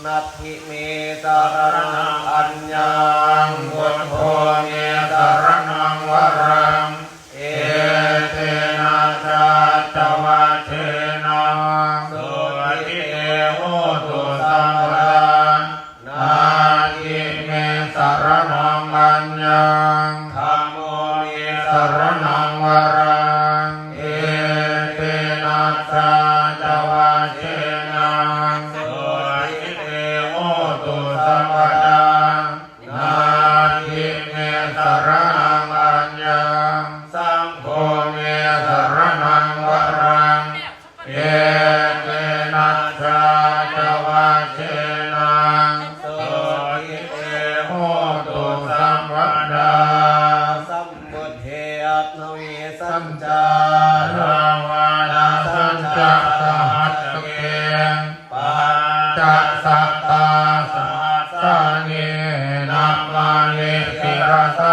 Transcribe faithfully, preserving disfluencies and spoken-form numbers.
Natthi me saraṇaṃ aññaṃ, buddho me saraṇaṃ varaṃ, etena saccavajjena sukhī te hotu sabbadā. Natthi me saraṇaṃ aññaṃ, dhammo me saraṇaṃ varaṃ, etena saccavajjena sukhī te hotu sabbadā. Natthi me saraṇaṃ aññaṃ, saṅgho me saraṇaṃ varaṃ, etena saccavajjena sukhī te hotu sabbadā. Sambuddhe aṭṭhavīsañca dvādasañca sahassake, pañcasatasahassāni namāmi sirasā